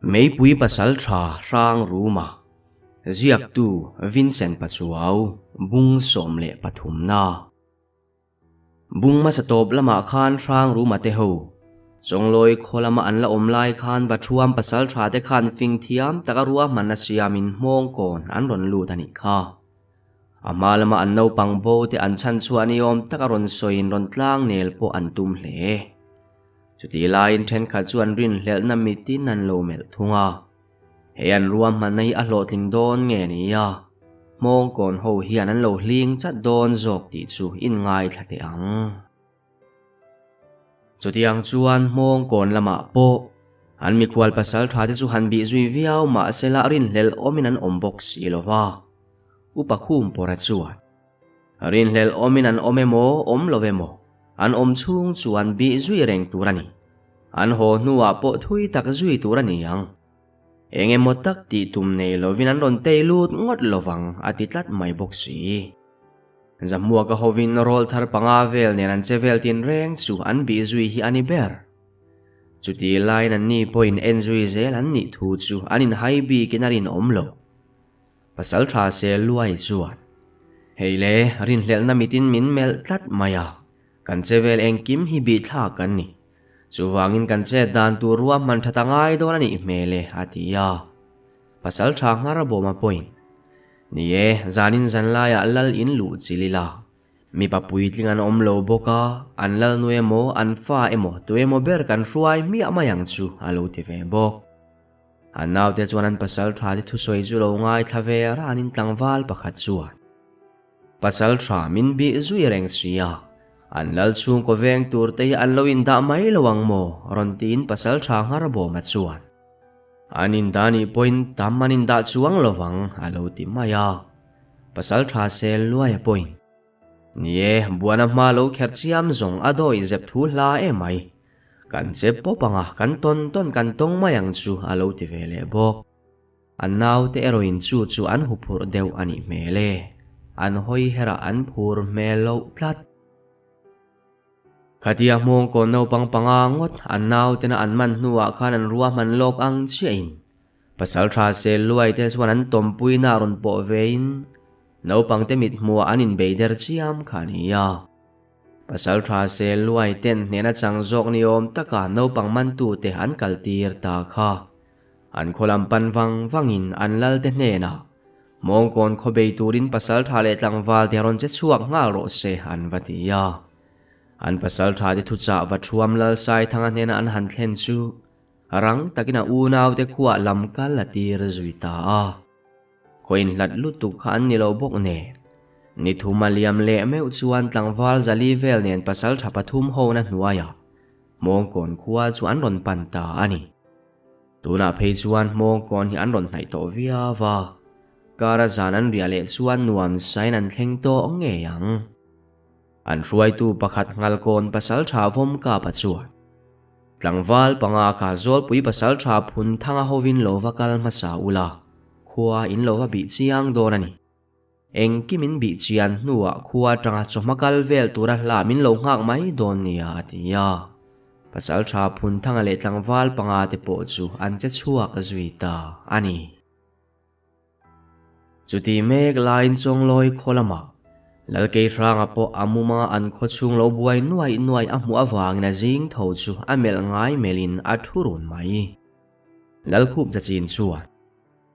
Meipui Pasalṭha Hrang Ruma, Ziaktu Vincent Pachuau, Bung 13 na. Bung hmasa tawp lamah khan Hrang Ruma te ho, Chawnglawi khaw lama an la awm lai khan Vathuam Pasalṭha te khan fing thiam taka ruahmanna siamin hmawngkawn an rawn lut a nih kha. A hma lama an naupang bo te an chhan chhuah ni awm taka rawn sawiin rawn tlang nel pawh an tum hle. Chutih laiin thenkhat chu an rinhlelhna mitin an lo melh thung a. Hei an ruahmanna hi a hlawhtling dawn nge ni a, hmawngkawn ho hian an lo hling chat dawn zawk tih chu inngaithla teh ang. Chutiang chuan hmawngkawn lamah pawh an mikhual pasal tha te chu han bih zui viau mah sela rinhlelh awmin an awm bawk si lo va. Upa Khum Pawra chuan, Rinhlelh awmin an awm emaw, awm lo emaw, an awm chhung chuan bih zui reng tur a ni. An haw hnuah pawh thui tak zui tur a ni ang. Eng emaw tak tih tum nei lovin an rawn tei lut ngawt lovang a ti tlat mai bawk si. Zahmuaka hovin rawl thar panga vel nen an che vel tin reng chu an bih zui hi a ni ber. Chuti laiin an ni pawhin en zui zel an nih thu chu an inhai bikin a rinawm lo. Pasal tha sel luai chuan, Hei le, rinhlelhna mitin min melh tlat mai a, kan che vel engkim hi bih thlak kan ni. Chuvangin kan chet dan tur ruahman that a ngai dawn a nih hmel e, a ti a. Pasal tha nghar a bawm a point. Ni e, zanin zan laiah lal in luh chil ila. Mipa puitling an awm lo bawk a, an lal nu emaw, an fa emaw, tu emaw ber kan hruai hmiah mai ang chu, a lo ti ve bawk. An naute chuan an pasal tha te thusawi chu lo ngaithla ve ranin tlangval pakhat chuan, Pasal tha min bih zui reng si a, an lal chhungkaw veng tur te hi an lo indah mai lo ang maw? rawn tiin pasal tha nghar bawma chuan, An indah nih pawhin tam an indah chuang lo vang, a lo ti mai a. Pasal tha sel luai a pawhin, Ni e, buana hma lo kher chiam zawng a dawi zep thu hla em mai. Kan che pawp ang a, kan tawn tawn kan tawng mai ang chu, a lo ti ve leh bawk. An naute erawhin chu chu an huphurh deuh a nih hmel e. An hawi herah an phur hmel loh tlat. Khatia hmawngkawn naupang panga ngawt an nautena an man hnuah khan an ruahman lawk ang chiahin pasal tha sel luai te chuan an tawmpuina rawn pawh vein naupangte mithmuah an inbei der chiam kha a ni a. Pasal tha sel luai ten hnehna chang zawk ni awm taka naupang mantute an kaltir ta kha. An khaw lam pan vang vangin an lalte hnenah Hmawngkawn khaw bei turin pasal tha leh tlangval te rawn che chhuak nghal rawh se an va ti a. An pasal tha te thuchah va thuam lal Saithanga hnena an han thlen chu rang takin a unaute khuah lam kal a tir zui ta a. Khaw inhlat lutuk kha an ni lo bawk nen. Ni thum a liam leh meuh chuan tlangval zali vel nen pasal tha pathum hona hnuaiah Hmawngkawn khua chu an rawn pan ta a ni. Tunah phei chuan hmawngkawn hi an rawn hnaih tawh viau a, kara zan an riah leh chuan nuam sain an thleng tawh ngei ang. An hruaitu pakhat Nghalkawn pasaltha Vawmkapa chuan, Tlangval panga kha Zawlpui pasaltha Phunthanga hovin lo va kal hmasa ula, khua in lo va bih chiang dawn a ni. Engkim in bih chian hnuah khua atanga chawhma kal vel tura hla min lo nghak mai dawn nia a ti a. Pasaltha Phunthanga leh tlangval panga te pawh chu an che chhuak zui ta a ni. Chuti mek laiin Chawnglawi khaw lamah Lalkeihranga pawh a muma an khaw chhung lo buai nuaih nuaih a hmuh avangin a zing tho chu a melh ngai melhin a thu run mai. Lalkhup Jachin chuan.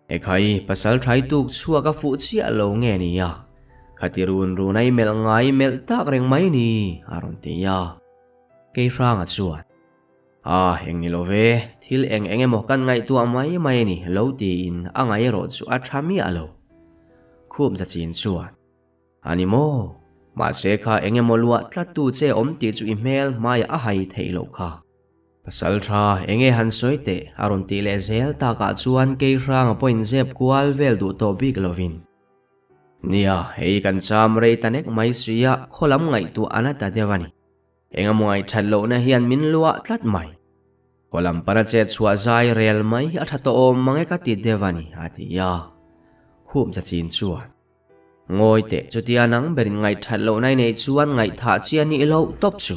Ekhai, pasal thai tuk chhuak a fuh chiah lo nge ni a? Khati run run a i melh ngai i melh tak reng mai ni, a rawn ti a. Keihranga chuan, A, eng ni lo ve, thil eng eng emaw kan ngaihtuah mai mai a ni, lo tiin a ngaih erawh chu a tha miah lo. Khup Zachin chuan, A ni maw? Mahse kha eng emaw luah tlattu che awm tih chu i hmel hmaiah a hai theih loh kha. Pasal tha, enge han sawi teh? a rawn tih leh zel takah chuan Keihranga pawh inzep kual vel duh tawh bik lovin. Nia, hei kan cham rei ta nek mai si a, khaw lam ngaihtuah a na ta deuh a ni. Engemaw ngaihthat lohna hian min luah tlat mai. Khaw lam pana chet chhuah zai rel mai hi a tha tawh awm mang e ka ti deuh a ni, a ti a. Khup Zachin chuan. Ngawi teh, chutia nang berin ngaihthat lohna i neih chuan ngaihthah chi a nih loh tawp chu.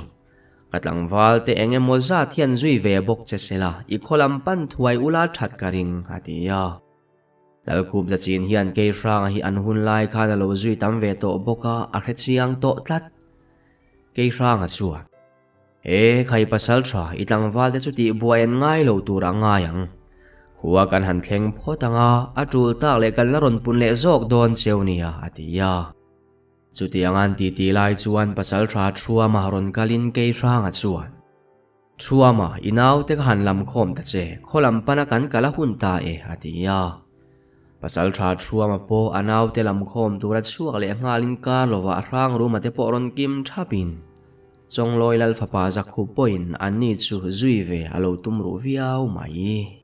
Ka tlangval te eng emaw zat hian zui ve bawk che sela, i khaw lam pan thuai ula that ka ring, a ti a. Lalkhup Zachin hian Keihranga hi an hun lai khan a lo zui tam ve tawh bawk a, a hre chiang tawh tlat. Keihranga chuan, E, khai pasal tha, i tlangval te chu tih buai an ngai lo tur a ngai ang. Khua kan han thleng phawt ang a, a tul tak leh kan la rawn pun leh zawk dawn cheu nia, a ti a. Chutiang an titi lai chuan pasal tha Thuama rawn kalin Keihranga chuan, Thuama, i naute ka han lam khawm ta che, khaw lam pana kan kal a hun ta e, a ti a. Pasal tha Thuama pawh a naute lam khawm tura chhuak leh nghalin kar lovah hrang ruma te pawh rawn kim thapin Chawnglawi Lal fapa Zakhup pawhin anni chu zui ve a lo tum ruh viau mai.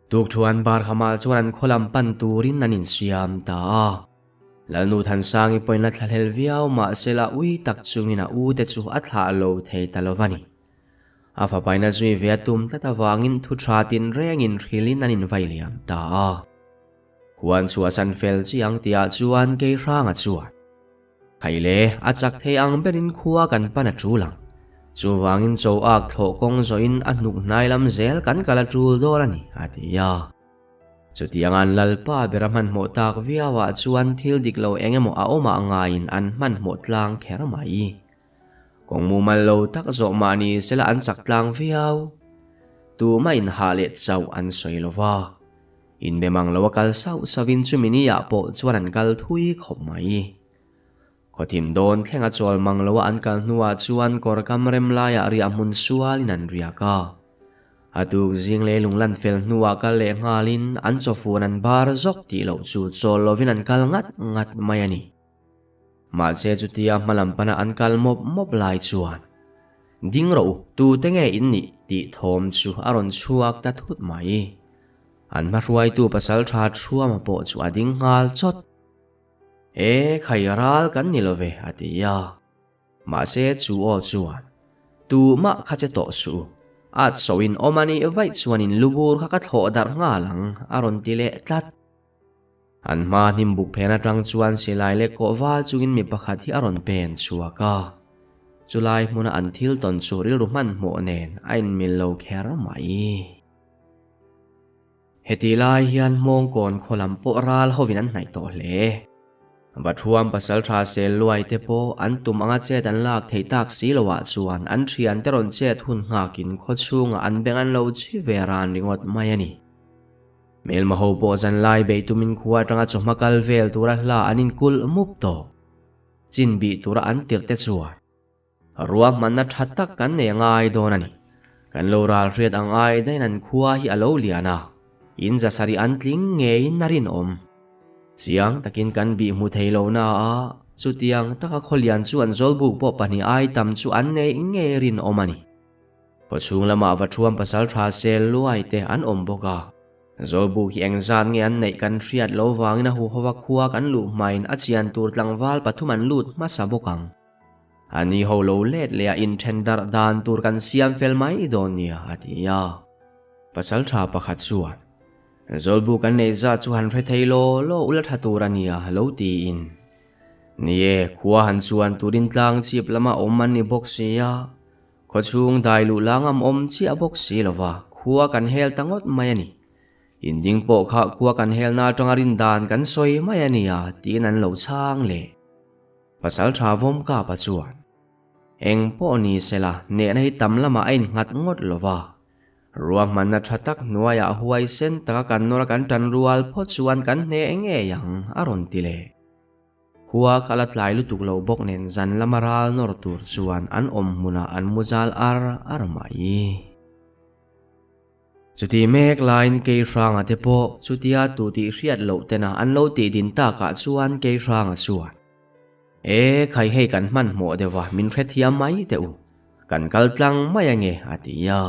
Tukthuan Barhamah chuan an khaw lam pan turin an insiam ta a. Lalnu Thansangi pawhin a thlahlel viau mahsela ui tak chungin a u te chu a thlah lo thei ta lo va ni. A fapain a zui ve a tum tlat avangin thu tha tinrengin hrilhin an invai liam ta a. Huan chhuahsan fel chiang tihah chuan Keihranga chuan. Khaile, a chak thei ang berin khua kan pan a tul ang. Chuvangin chaw ak thlawh kawng zawhin a hnuk hnai lam zel kan kal a tul dawn a ni, a ti a. Chutiang an Lalpa ber a hmanhmawh tak viauah chuan thil dik lo eng emaw a awmah ngaiin an hmanhmawh tlang kher mai. Kawng mumal lo tak zawh mah ni sela an chak tlang viau. Tumah inhah leh chauh an sawi lo va. Inbe mang lo a kal sauh sauhin chumi ni ah pawh chuan an kal thui khawp mai. Khawthim dawn thleng a chawl mang lo a an kal hnuah chuan kawr kam rem laiah riah hmun sualin an riak a. A tuk zing lei lung lan fel hnuah kal leh nghalin an chawfun an bar zawk tih loh chu chawl lovin an kal ngat ngat mai a ni. Mahse chutia hmalam pana an kal mawp mawp lai chuan Ding rawh u, tute nge in nih? tih thawm chu a rawn chhuak ta thut mai. An hmahruaitu pasal tha Thuama pawh chu a ding nghal chawt. E, khai ral kan ni lo ve, a ti a. Mahse chu aw chuan, Tumah kha che tawh suh u, at sawiin awm a nih vaih chuan in lubur kha ka thlawh darh nghal ang, a rawn ti leh tlat. An hma hnim buk phen atang chuan silai leh kawh val chungin mi pakhat hi a rawn pen chhuak a. Chulai hmuna an thil tawn chu rilru hmanhmawh nen a inmil lo kher mai. Heti lai hian Hmawngkawn khaw lam pawh ral hovin an hnaih tawh hle. Vathuam pasaltha sel luai te pawh an tum anga chet an lak theih tak si loah chuan an thiante rawn chet hun nghakin khaw chhungah an beng an lo chhi ve ran ringawt mai a ni. Hmelma ho pawh zanlai beih tumin khua atanga chawhma kal vel tura hla an inkulh mup tawh. Chin bih tura an tirh te chuan ruahmanna tha tak kan nei a ngai dawn a ni. Kan lo ral hriat ang ai daihin an khua hi a lo lian a, in zasarih an tling ngeiin a rinawm. Chiang takin kan bih hmu thei lo na a, chutiang taka khawlian chu an zawlbuk pawh pahnih ai tam chu an nei ngei rinawm a ni. Khawchhung lamah va thuam pasal tha sel luai te an awm bawk a. Zawlbuk hi engzat nge an neih kan hriat lo vangin a huhova khua kan luh hmain a chian tur tlangval pathum an lut hmasa bawk ang. A ni ho lo let leh a inthen darh dan tur kan siam fel mai dawn nia a ti a. Pasal tha pakhat chuan, Zawlbuk an neih zat chu han hre thei law law ula tha tur a nia lo tiin. Ni e, khua han chuan turin tlang chhip lama awm an ni bawk si a. Khawchhung dai luh lang am awm chiah bawk si lova, khua kan hel ta ngawt mai a ni. Inding pawh kha khua kan helna atanga rin dan kan sawi mai a nia tiin an lo chhang leh. Pasal tha vawm kapa chuan, Eng pawh ni sela, nehna hi tam lamah a innghat ngawt lova. Ruahmanna tha tak hnuaiah huai sen taka kan nawr a kan tan rual phawt chuan kan hneh ngei ang a rawn ti leh. Khua kha la tlai lutuk lo bawk nen zan lama ral nawr tur chuan an awm hmunah an mu zal ar ar mai. Chuti mek laiin Keihranga te pawh chutia tu tih hriat loh tena an lo tih din takah chuan Keihranga chuan, E, khai hei kan hmanhmawh deuh a, min hrethiam mai teh u, kan kal tlang mai ange a ti a.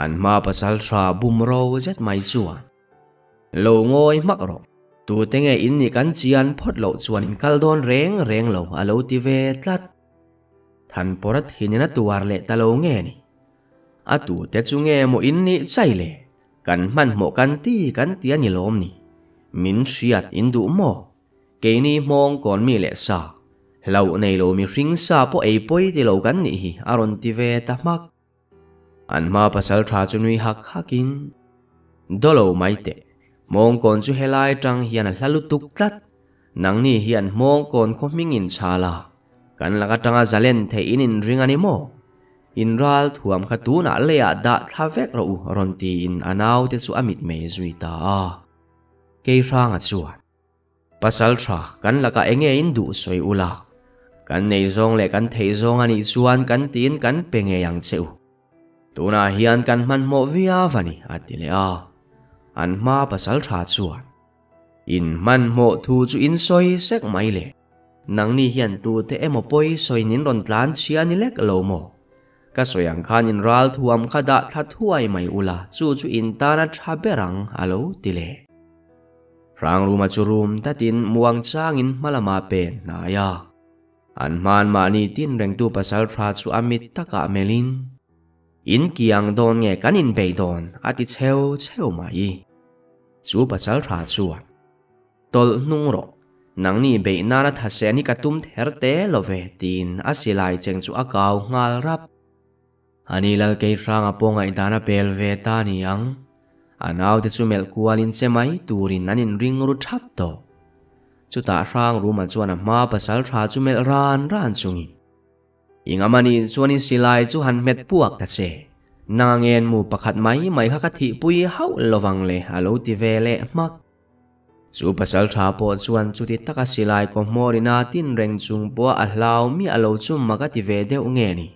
An hma pasal tha bum ro zet mai chuan, Lo ngawi hmak rawh, tute nge in nih kan chian phawt loh chuan in kal dawn reng reng lo a lo ti ve tlat. Thanpawra thinin a tuar leh ta lo nge ni? A tute chu nge maw in nih chai le? Kan hmanhmawh kan ti kan ti a ni lawm ni? Min hriat in duh maw? Keini hmawng kawn mi leh sa. Hlauh nei lo mihring sa pawh ei pawi ti lo kan nih hi a rawn ti ve ta hmak. An hma pasal tha chu nui hak hakin, Dawlo mai teh, Hmawngkawn chu helai tang hian a hla lutuk tlat. Nangni hian Hmawngkawn khaw hming in chhal a, kan lak atanga zalen theih in inring a ni maw? In ral thuam kha tunah leiah dah thla vek rawh u rawn tiin a naute chu a mitmei zui ta a. Keihranga chuan. Pasal tha, kan lakah enge in duh sawi ula, kan nei zawng leh kan theih zawng a nih chuan kan tiin kan pe ngei ang che u. Tunah hian kan hmanhmawh viau a ni, a ti leh a. An hma pasal tha chuan, In hmanhmawh thu chu in sawi sek mai le. Nangni hian tute emaw pawi sawiin in rawn tlan chhia ni lek lo maw? Ka sawi ang khan in ral thuam kha dah thla thuai mai ula, chu chu in tana tha ber ang, a lo ti leh. Hrangruma chu rum tatin muang changin hma lama pen hnai a. An hman mahni tin rengtu pasal tha chu a mit takah melhin, In kiang dawn nge kan inbei dawn? a ti cheu cheu mai. Chu pasal tha chuan, Tawlh hnung rawh, nangni beih nana thase ni ka tum ther te lo ve, tiin a silai cheng chu a kau nghal rap. Ani lal Keihranga pawh ngaihdan a pel ve ta ni ang. A naute chu melh kualin che mai turin an inring ru thap tawh. Chutah Hrangruma chuan a hma pasal tha chu melh ran ran chungin, I ngamani chuanin silai chu han hmet puak ta che. Nang a ngen mu pakhat mai mai kha ka thihpui hauh lovang le a lo ti ve leh hmak. Chu pasal tha pawh chuan chuti taka silai kaw hmawrina tin reng chung pawha a hlau miah lo chu mak a ti ve deuh nge ni.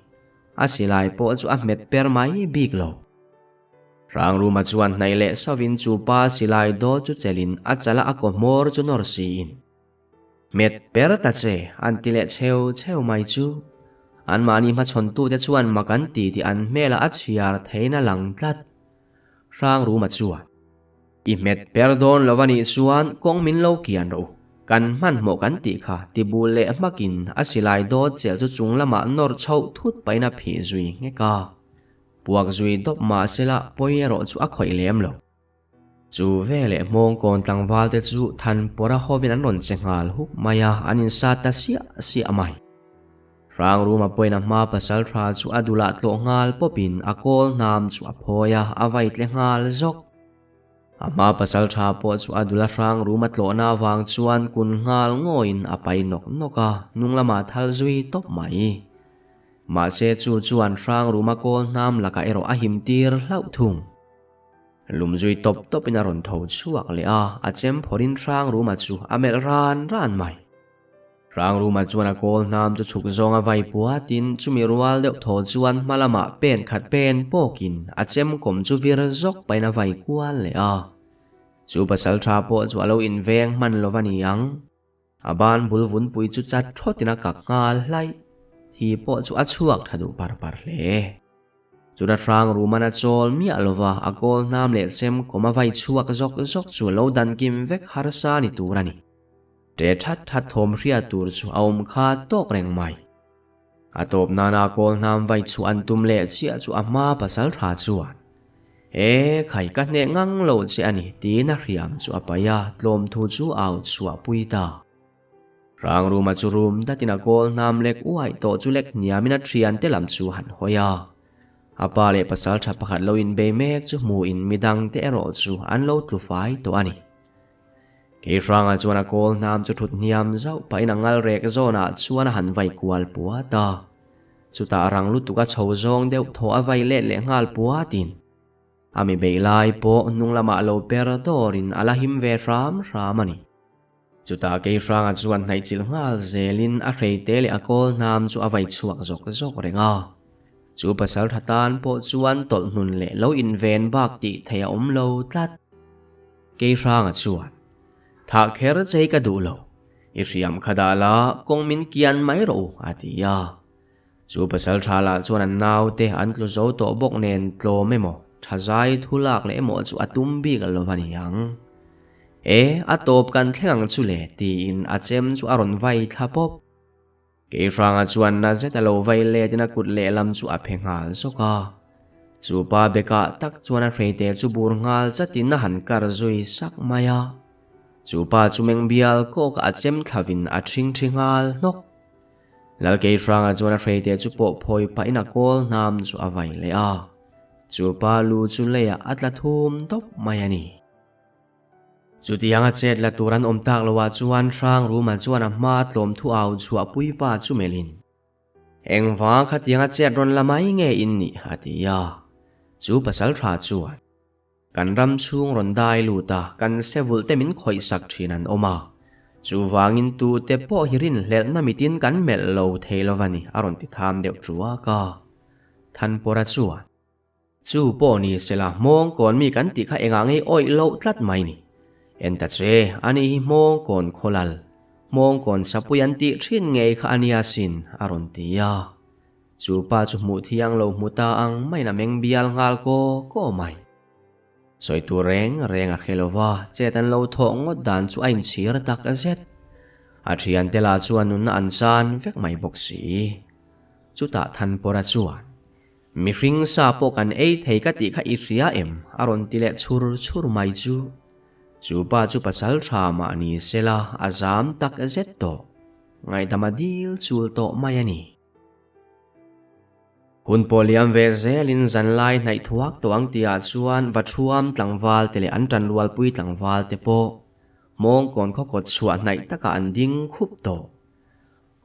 A silai pawh chu a hmet per mai bik lo. Hrangruma chuan hnaih leh sauvin chu pa silai dawt chu chelhin a chala a kaw hmawr chu nawr siin, Hmet per ta che, an ti leh cheu cheu mai chu. Anmahni hmachhawntute chuan mak an ti tih an hmelah a chhiar theiin a lang tlat. Hrangruma chuan. I hmet per dawn lo a nih chuan kawng min lo kian rawh u, kan hmanhmawh kan tih kha ti bul leh hmakin a silai dawt chelh chu chung lamah nawr chhoh thut pahin a phih zui nghek a. Puak zui dawp mah sela pawi erawh chu a khawih lem lo. Chu veleh hmawngkawn tlangval te chu than pawra hovin an rawn che nghal huk mai a, an insat ta siah siah mai. Hrangruma pawhin a hma pasal tha chu a dulah tlawh nghal pawpin a kawl hnam chu a phawi a, a vai tle nghal zawk. A hma pasal tha pawh chu a dula Hrangruma tlawhna avang chuan kun nghal ngawiin a pai nawk nawk a, hnung lamah thal zui tawp mai. Mahse chu chuan Hrangruma kawl hnam lakah erawh a him tir hlauh thung. Lum zui tawp tawpin a rawn tho chhuak leh a, a chem phawrhin Hrangruma chu a melh ran ran mai. Hrangruma chuan a kawl hnam chu chhuk zawng a vai puatin chumi rual deuh thaw chuan hma lamah pen khat pen pawkin a chem kawm chu vir zawk pahin a vai kual leh a. Chu pasal tha pawh chu a lo inveng hman lo va ni ang. A ban bul vunpui chu chat thawtin a kak nghal hlaih. Thi pawh chu a chhuak tha duh par par hle. Chuna Hrangruma na chawl miah lova a kawl hnam leh chem kawm a vai chhuak zawk zawk chu lo dan kim vek harsa ni tur a ni. Ṭe ṭhat ṭhat thawm hriat tur chu a awm kha tawk reng mai. A tawp nana kawl hnam vai chhuah an tum leh chiah chu a hma pasal tha chuan, E khai ka hneh ngang lo che a ni tiin a hriam chu a paih a, tlawm thu chu au chhuah pui ta. Hrangruma chu rum datin a kawl hnam lek uaih tawh chu lek hniamin a thiante lam chu han hawi a. A pa leh pasal tha pakhat lo inbei mek chu hmuhin midangte erawh chu an lo tlu fai tawh a ni. Keihranga chuan a kawl hnam chu thut hniam zauh pahin a ngal rek zawnah chuan a han vai kual puat a. Chutah rang lutuk a chho zawng deuh thaw a vai let leh nghal puatin a mi beih lai pawh hnung lamah lo per dawrin a la him ve hram hram a ni. Chutah Keihranga chuan hnaihchilh nghal zelin a hreite leh a kawl hnam chu a vai chhuak zawk zawk reng a. Chu pasal tha tan pawh chuan tawlh hnun leh lo inven bak tih theih a awm lo tlat. Keihranga chuan, Thah kher che hi ka duh lo, i hriam kha dah la, kawng min kian mai rawh u, a ti a. Chu pasal tha lah chuan an naute an tlu zo tawh bawk nen tlawm emaw, tha zai thu lak leh emaw chu a tum bik lo va ni ang. E, a tawp kan thleng ang chu le, tiin a chem chu a rawn vai thla pawp. Keihranga chuan na zet a lo vai letin a kut lehlam chu a phe nghal zawk a. Chu pa bekah tak chuan a hreite chu bur nghal chatin a han kar zui sak mai a. Chu pa chu meng bial kawkah a chem thlavin a ṭhingṭhi nghal hnawk. Lalkeihranga chuan a hreite chu pawh phawi pahin a kawl hnam chu a vai leh a, chu pa lu chu leiah a tla thum dawp mai a ni. Chutianga chet la tur an awm tak loah chuan Hrangruma chuan a hma tlawm thu au chhuah puipa chu melhin, Engvang khatianga chet rawn la mai nge in nih? a ti a. Chu pasal tha chuan, Kan ram chhung rawn dai lut a, kan sevulh te min khawih sak thin an awm a. Chuvangin tute pawh hi rinhlelhna mitin kan melh lo thei lo va ni, a rawn ti tham deuh thuak a. Thanpawra chuan, Chu pawh ni sela, hmawngkawn mi kan tih kha engah ngei awih loh tlat mai ni. En ta che, ani hi hmawngkawn khawlal, hmawngkawn sapui an tih thin ngei kha a nia sin, a rawn ti a. Chu pa chu hmuh thiang lo hmu ta ang maiin a meng bial nghal kaw kaw mai. Sawi tur reng reng a hre lo va, chet an lo thawh ngawt dan chu a inchhir tak zet. A thiante lah chuan nunna an chan vek mai bawk si. Chutah Thanpawra chuan, Mihring sa pawh kan ei thei ka tih kha i hria em? a rawn ti leh chhur chhur mai chu. Chu pa chu pasal tha mah ni sela a zam tak zet tawh. Ngaihdam a dil chul tawh mai a ni. Hun pawh liam ve zelin zanlai hnaih thuak tawh ang tihah chuan Vathuam tlangval te leh an tanrualpui tlangval te pawh Hmawngkawn khaw kawt chhuah hnaih takah an ding khup tawh.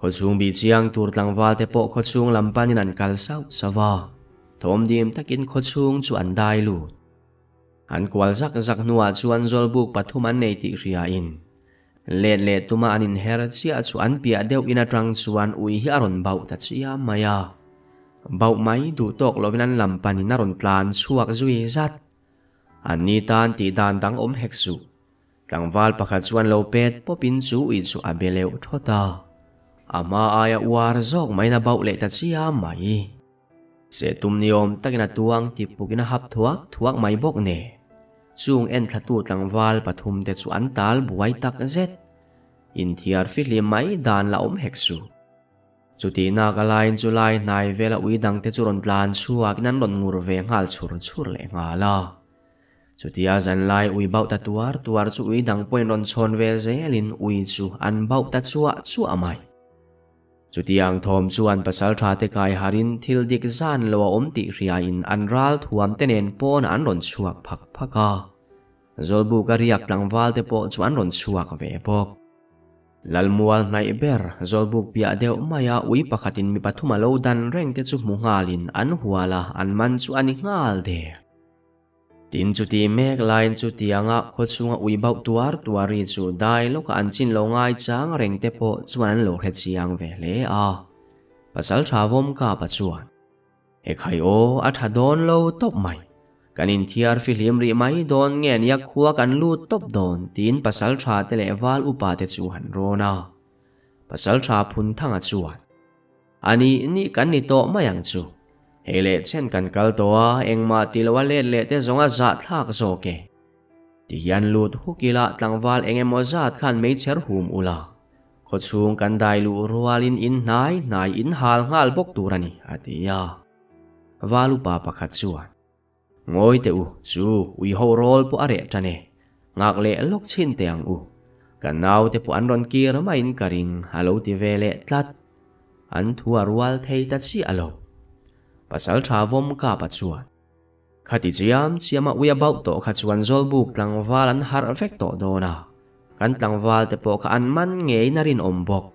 Khawchhung bih chiang tur tlangval te pawh khawchhung lam panin an kal sauh sauh a, thawmdim takin khawchhung chu an dai lut. An kual zak zak hnuah chuan zawlbuk pathum an nei tih hriain Let leh tuma an inher chiah chu an piah deuh in atang chuan ui hi a rawn bauh ta chiam mai a. Bauh mai duh tawk lovin an lam panin a rawn tlan chhuak zui zat. Anni tan tih dan dang awm hek suh. Tlangval pakhat chuan lo pet pawpin chu ui chu a be leuh thawt a. A hma aia uar zawk maiin a bauh leh ta chiam mai. Seh tum ni awm takin a tuang tip pukin a hap thuak thuak mai bawk ne. Chung enthlatu tlangval pathum te chu an tal buai tak zet. Inthiar fihlim mai dan la awm hek suh. Chutihnak a laiin chu lai hnai vela ui dang te chu rawn tlan chhuakin an rawn ngur ve nghal chhur chhur leh nghal a. Chutia zanlai ui bauh ta tuar tuar chu ui dang pawhin rawn chhawn ve zelin ui chu an bauh ta chuah chuah mai. Chutiang thawm chuan pasalṭha te kai harin thil dik zan lo a awm tih hriain an ral thuam te nen pawn an rawn chhuak phak phak a. Zawlbuka riak tlangval te pawh chu an rawn chhuak ve bawk. Lalmual hnaih ber Zawlbuk piah deuh maia ui pakhatin mi pathum a lo dan reng te chu hmu nghalin an hual a, an man chu a ni nghal der. Tin chuti mek laiin chutianga khawchhunga ui bauh tuar tuar ri chu dai lawka an chin lo ngai chang reng te pawh chuan an lo hre chiang ve hle a. Pasal tha vawm kapa chuan, He khai aw, a tha dawn lo tawp mai. Kan inthiar fihlim rih mai dawn nge nia khua kan lut tawp dawn tiin pasal tha te leh val upa te chu han rawn a. Pasal tha Phunthanga chuan, A nih nih kan ni tawh mai ang chu. Hei leh chen kan kal tawh a, engmah ti loa let leh te zawng a zahthlak zawk e. Ti hian lut huk ila tlangval eng emaw zat khan meichher hum ula. Khawchhung kan dai luh rualin in hnai hnai in hal nghal bawk tur a ni, a ti a. Val upa pakhat chuan, Ngawi teh u, chu ui ho rawl pawh a reh tan e. Nghak leh lawk chhin teh ang u. Ka naute pawh an rawn kir maiin ka ring, a lo ti ve leh tlat. An thu a rual thei ta chiah lo. Pasal tha vawm kapa chuan, Khati chiam chiama ui a bauh tawh kha chuan Zawlbuk tlangval an harh vek tawh dawn a. Kan tlangval te pawh kha an man ngeiin a rinawm bawk.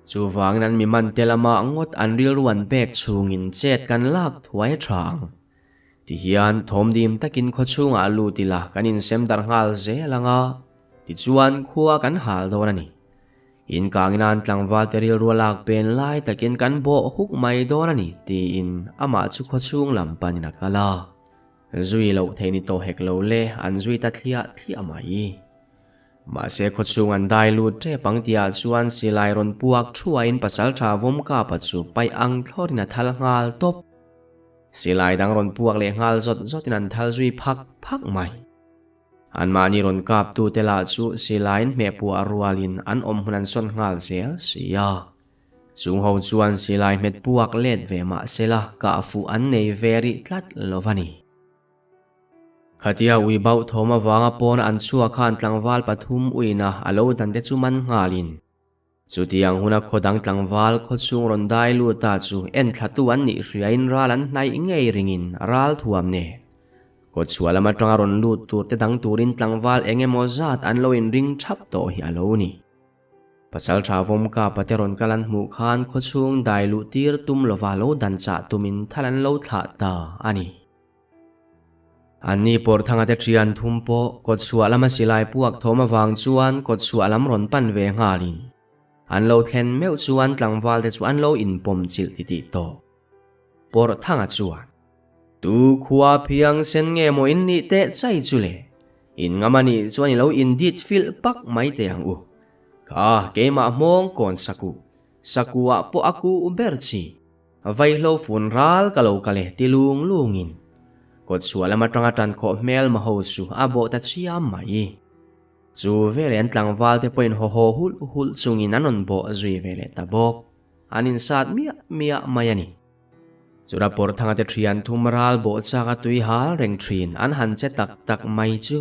Chuvangin an mi man te lama ngawt an rilru an pek chhungin chet kan lak thuai a tha ang. Tihian thawmdim takin khawchhungah a lut ila kan insem darh nghal zel ang a, tichuan khua kan hal dawn a ni. Inkangin an tlangval te rilru a lak pen lai takin kan bawh huk mai dawn a ni tiin amah chu khawchhung lam panin a kal a. Zui loh theih ni tawh hek lo le, an zui ta thliah thliah mai. Mahse khawchhung an dai lut tep ang tihah chuan silai rawn puak thuaiin pasaltha Vawmkapa chu paih ang thlawrin a thal nghal tawp. Silai dang rawn puak leh nghal zawt zawtin an thal zui phak phak mai. Anmahni rawn kaptute lah chu silaiin hmehpuah rualin an awm hmun an sawn nghal zel si a. Chung ho chuan silai hmet puak let ve mah sela kah fuh an nei ve rih tlat lo va ni. Khatia ui bauh thawm avanga pawn an chhuak khan tlangval pathum uina a lo dante chu man nghalin. Chutiang huna khaw dang tlangval khaw chhung rawn dai lut ta chu enthlatu an nih hriain ral an hnaih ngei ringin ral thuam nen kawtchhuah lam atanga rawn lut tur te dang turin tlangval eng emaw zat an lo inring thap tawh hi a lo ni. Pasaltha Vawmka pate rawn kal an hmuh khan khaw chhung dai luh tir tum lova lo dan chah tumin thal an lo thlah ta a ni. Anni Pawrthanga te thian thum pawh kawtchhuah lama silai puak thawm avang chuan kawtchhuah lam rawn pan ve nghalin an lo thlen meuh chuan tlangval te chu an lo inpawm chilh titih tawh. Pawrthanga chuan, Tu khua phiang sen nge maw in nih teh chai chu le? In ngam a nih chuan i lo indit filh pak mai teh ang u. Kha keimah hmawng kawn saku, sakuah pawh a kuh ber chi. Vaihlo fun ral ka lo kal e ti lung lungin kawtchhuah lam atanga tan khawh hmel ma ho chu a bawh ta chiam mai. Chu veleh an tlangval te pawhin haw haw hulh hulh chungin an rawn bawh zui ve leh ta bawk. An insat miah miah mai a ni. Chura Pawrthanga te thian thum ral bawh chak a tui hal reng thin an han che tak tak mai chu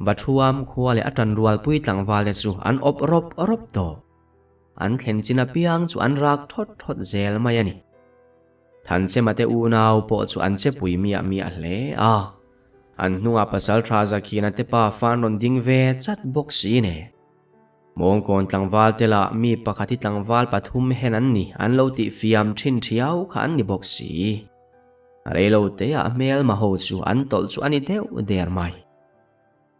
Vathuam khua leh a tanrualpui tlangval te chu an awp rawp rawp tawh. An thlen chin apiang chu an rak thawt thawt zel mai a ni. Thanchema te unau pawh chu an che pui miah miah hle a. An hnungah pasal tha Zakhina te pa fan rawn ding ve chat bawk si ne. Mawngkawn tlangval te lah mi pakhat hi tlangval pathum hen an ni an lo tih fiam thin thiau kha an ni bawk si. Reilo teah hmelma ho chu an tawlh chu a ni deuh der mai.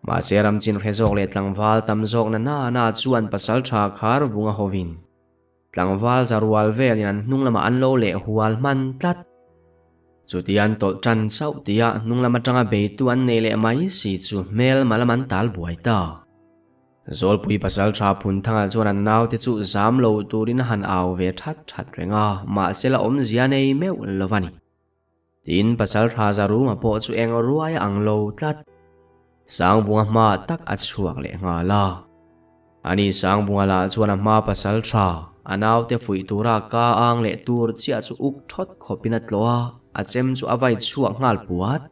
Mahse ramchin hre zawk leh tlangval tam zawk na na na chuan pasal tha khar vunga hovin tlangval za rual velin an hnung lamah an lo leh hual hman tlat. Chuti an tawlh tan chauh tia hnung lam atanga beitu an nei leh mai si chu hmel malam an tal buai ta. Zawlpui pasal tha Phunthanga chuan an naute chu zam lo turin a han au ve that that reng a, mahse la awmzia nei meuh lo a ni. Tin, Pasaltha Zaruma pawh chu eng ruai a ang lo tlat. Sangvunga hma tak a chhuak leh nghal a. Ani Sangvunga lah chuan a hma Pasaltha, a naute fuih tura ka ang leh tur chiah chu uk thawt khawpin a tlawh a, a chem chu a vai chhuak nghal puat.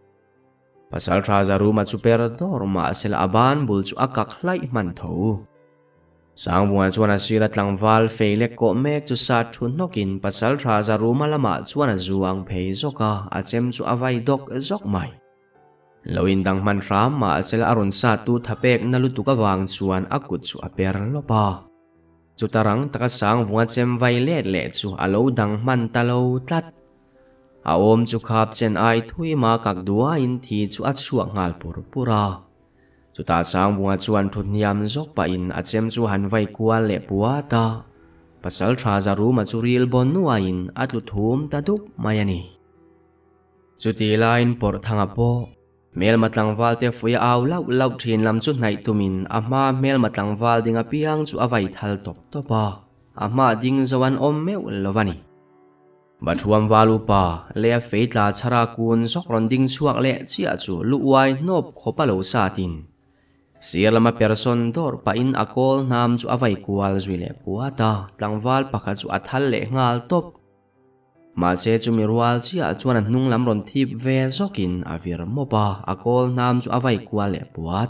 Pasaltha Zaruma chu per dawr mahsela a ban bul chu a kak hlaih hman tho. Sangvunga chuan a sira tlangval fei lek kawh mek chu sat thu hnawkin Pasaltha Zaruma lamah chuan a zu ang phei zawk a, a chem chu a vai dawk zawk mai. Lo indang hman hram mahsela a rawn sat tu thapek na lutuk avang chuan a kut chu a per lawp a. Chuta rang taka Sangvunga chem vai let leh chu a lo dang hman ta lo tlat. A awm chu khap chen ai thui ma kak duaiin thi chu a chhuak nghal pur pur a. Chutah Sangbunga chuan thu hniam zawk pahin a chem chu han vai kual leh puat a, Pasaltha Zaruma chu ril bawn nuaiin a tlu thum ta dup mai a ni. Chutih laiin Pawrhthanga pawh hmelma tlangval te fuia au lauh lauh thin lam chu hnaih tumin a hma hmelma tlangval ding apiang chu a vai thal tawp tawp a, a hma ding zo an awm meuh lo a ni. Bathuam val upa leh a fei tla chhara kun zawk rawn ding chhuak leh chiah chu lu uai hnawp khawp a lo satin sir lama person dawr pahin a kawl hnam chu a vai kual zui leh puat a, tlangval pakhat chu a thal leh nghal tawp. Mahse chumi rual chiah chuan a hnung lam rawn thip ve zawkin a vir mawp a, a kawl hnam chu a vai kual leh puat.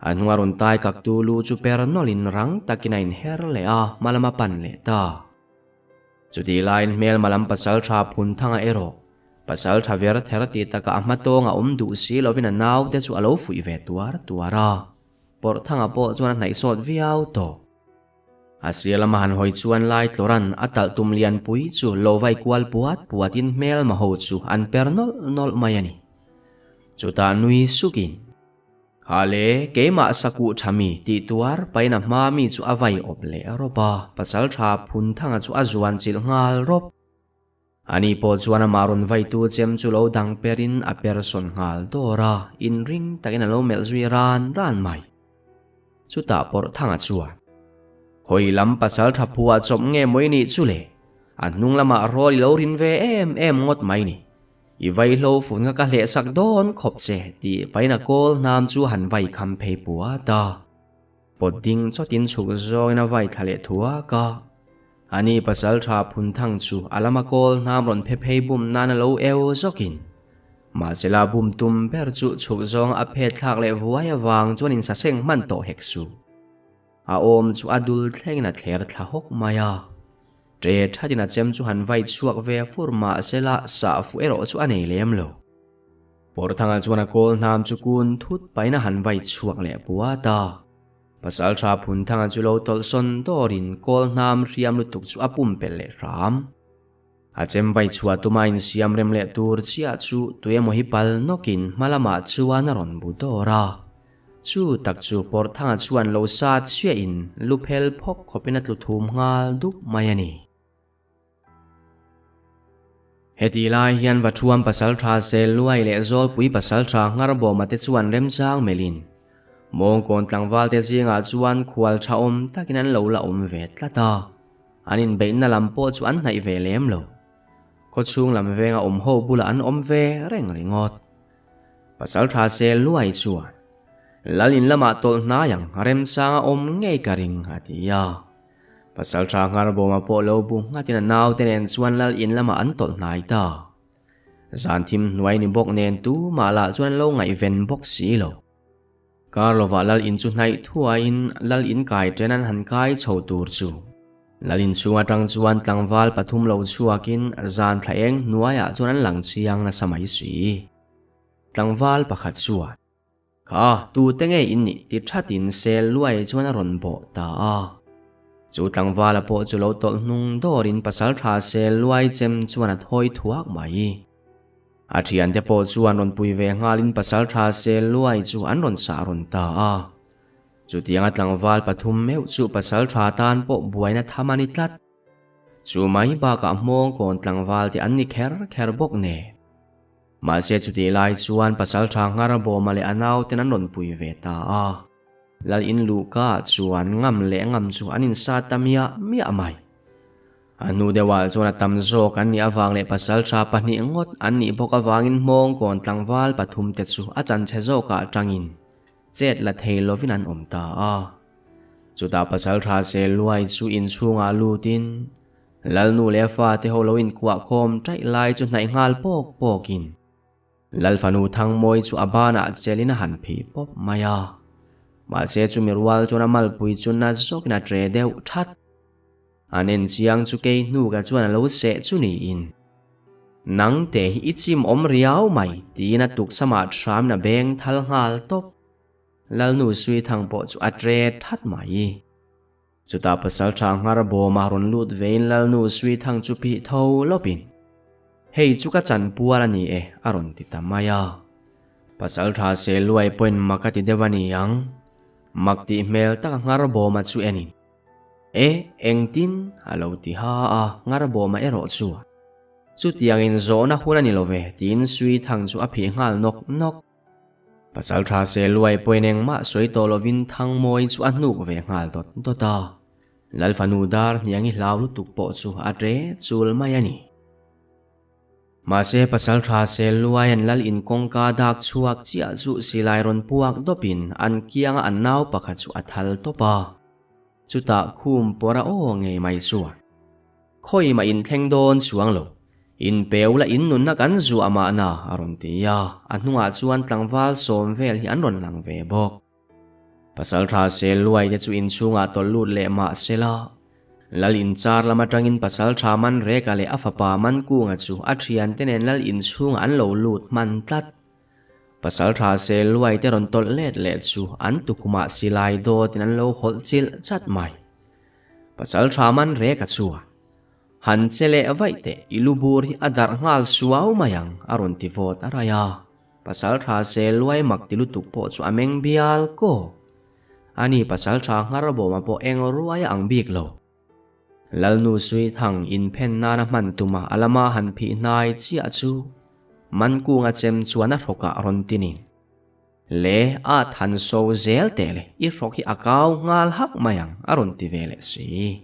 A hnunga rawn tai kaktu lu chu per nawlhin rang takin a inher leh a, hma lama pan leh ta. Chutih laiin hmelma lam pasal tha Phunthanga erawh pasal tha ver ther ti taka a hma tawng a awm duh si lovin a naute chu a lo fuih ve tuar tuar a, Pawrhthanga pawh chuan a hnaih sawt viau tawh. A sir lama han hawi chuan Laitlawran a talh tum lianpui chu lo vai kual puat puatin hmelma ho chu an per nawlh nawlh mai a ni. Chutah nui sukin. Ha le, keimah sakuh tha mi tih tuar pain a hma mi chu a vai awp leh rawp a, pasal tha Phunthanga chu a zuan chilh nghal rawp. Ani pawh chuan amah rawn vaitu chem chu lo dang perin a per sawn nghal dawr a, inring takin a lo melh zui ran ran mai. Chutah Pawrhthanga chuan, Khawi lam pasal tha phuah chawp nge maw i nih chu le? A hnung lamah rawl i lo rin ve em em ngawt mai ni. I vaihlo fun kha ka hleh sak dawn khawp che tih pahin a kawl hnam chu han vai kham phei puat a. Pawt ding chawtin chhuk zawngin a vai thla leh thuak a. Ani pasal tha Phunthang chu a lama kawl hnam rawn phe phei bum nan a lo eu zawkin. Mahsela bum tum ber chu chhuk zawng a phet thlak leh vuai avang chuan in saseng hman tawh hek suh. A awm chu a dul thlengin a thler thla hawk mai a. Ṭe ṭhatin a chem chu han vai chhuak ve fur mah sela sah fuh erawh chu a nei lem lo. Pawrthanga chuan a kawl hnam chu kun thut pahin a han vai chhuak leh puat a. Pasalṭha Phunthanga chu lo tawlhsawn dawrin kawl hnam hriam lutuk chu a pumpelh leh hram. A chem vai chhuah tuma insiam rem leh tur chiah chu tuemaw hi pal nawkin hma lamah chuan a rawn bu dawr a. Chu tak chu Pawrthanga chuan lo sa chhiahin lu phel phawk khawpin a tlu thum nghal dup mai a ni. Heti lai hian Vathuam pasalṭha Selluai leh Zawlpui pasalṭha Ngharbawma te chuan remchang melhin Mawngkawn tlangvalte zingah chuan khual ṭha awm takin an lo la awm ve tlat a. An inbeihna lam pawh chu an hnaih ve lem lo. Khawchhung lam venga awm ho bulah an awm ve reng ringawt. Pasalṭha Selluai chuan, Lal in lamah tawlh hnai ang, remchanga awm ngei ka ring, a ti a. Pasalṭha Ngharbawma pawh lo bu nghatin a naute nen chuan lal in lamah an tawlh hnai ta. Zan thim hnuai ni bawk nen tumah lah chuan lo ngaihven bawk si lo. Kar lovah lal in chu hnaih thuaiin lal in kai ṭen an han kai chho tur chu. Lal in chhung aṭang chuan tlangval pathum lo chhuakin zan thla eng hnuaiah chuan an lang chiang nasa mai si. Tlangval pakhat chuan. Kha, tute nge in nih ti thatin sel luai chuan a rawn bawh ta a. Chu tlangvala pawh chu lo tawlh hnung dawrin pasaltha sel luai chem chuan a thawi thuak mai. A thiante pawh chuan rawn pui ve nghalin pasaltha sel luai chu an rawn sah rawn ta a. Chutianga tlangval pathum meuh chu pasaltha tan pawh buaina tham a ni tlat. Chu mai bakah hmawngkawn tlangval te an ni kher kher bawk nen. Mahse chutih lai chuan pasalṭha Ngharbawma leh a nauten an rawn pui ve ta a. Lal in luhka ah chuan ngam leh ngam chu an insat ta miah miah mai. A hnu deuhah chuan a tam zawk an nih avang leh pasalṭha pahnih ngawt an nih bawk avangin hmawngkawn tlangval pathumte chu a chanchhe zawkah tangin chet la thei lovin an awm ta a. Chutah pasalṭha Selluai chu inchhungah lutin Lalnu leh a fate ho lo inkuah khawm ṭaih lai chu hnaih nghal pawk pawkin Lalfanu Thangmawi chu a banah chelin a han phih pawp mai a. Mahse chumi rual chuan a malpui chu na zawkin a ṭe deuh ṭhat. An en chiang chu kei hnuka chuan a lo seh chu niin, Nang te hi i chim awm riau mai tiin a tuksamah hramin a beng thal nghal tawp. Lalnu Suithang pawh chu a ṭe ṭhat mai. Chutah pasalṭha Ngharbawma rawn lut vein Lalnu Suithang chu phih tho lawpin, Hei chu ka chanpual a ni e, a rawn ti ta mai a. Pasalṭha Seluai pawhin mak a ti deuh a ni ang. Mak tih hmel taka Ngharbawma chu enin, E, engtin? a lo ti ha a, Ngharbawma erawh chuan, Chutiangin zawhna hun a ni lo ve, tiin Suithang chu a phih nghal nawk nawk. Pasalṭha Seluai pawhin engmah sawi tawh lovin Thangmawi chu a hnuk ve nghal dawt dawt a. Lalfanu dar hniangi hlau lutuk pawh chu a ṭe chul mai a ni. Mahse Pasalṭha Seluaia'n lal in kawngka dak chhuak chiah chu silai rawn puak dawpin an kianga an nau pakhat chu a thal tawp a. Chutah khum pawr a aw ngei mai chuan, Khawi mah in thleng dawn chuang lo, in peu la in nunna kan zuah mahna a rawn ti a, a hnungah chuan tlangval sawm vel hi an rawn lang ve bawk. Pasalṭha Selluai te chu inchhungah tawlh lut leh mah sela, Lal inchar lam atangin Pasalṭha Manreka leh a fapa Mankunga chu a ṭhiante nen Lal inchhungah an lo lut hman tlat. Pasalṭha Selluai te rawn tawlh let leh chu an tukhumah silai dawtin an lo hawlh chilh chat mai. Pasalṭha man rek a chuan, Han che leh vaih teh, i lu bur hi a darh nghal suau mai ang, a rawn ti vawt a raih a. Pasalṭha Selluai mak ti lutuk pawh chu a meng bial kawk. Ani pasalṭha Ngharbawma pawh eng ruai a ang bik lo. Lalnu Suithang inphen nana hman tuma a lama han phih hnai chiah chu Mankunga chem chuan a hrawkah rawn tinin. Le a than so zel teh le, i hrawk hi a kau nghal hak mai ang, a rawn ti ve leh si.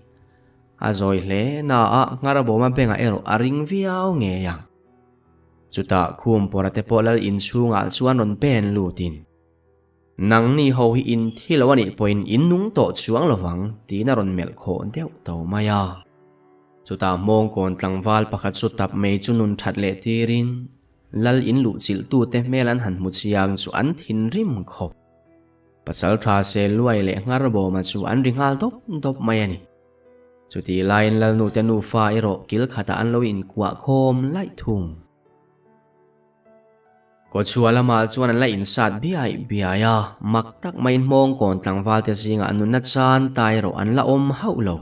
A zawi hle na a, Ngharbawma bengah erawh a ring viau ngei ang. Chutah khum pawra te pawh lal inchhungah chuan rawn pen lutin, Nangni ho hi in thi lo a nih pawhin in nung tawh chuang lovang, tiin a rawn melh khawh deuh to mai a. Chutah hmawngkawn tlangval pakhat chu tap mai chu nun that leh tirin, Lal in luh chilh tute hmel an han hmu chiang chu an thinrim khawp. Pasalṭha Selluai leh Ngharbawma chu an ri nghal dawp dawp mai a ni. Chutih laiin Lalnute nufa erawh kil khatah an lo inkuah khawm laih thung. Kawchhuah lamah chuan an la insat biai biai a, mak tak maiin hmawngkawn tlangvalte zingah nunna chan ta erawh an la awm hauh lo.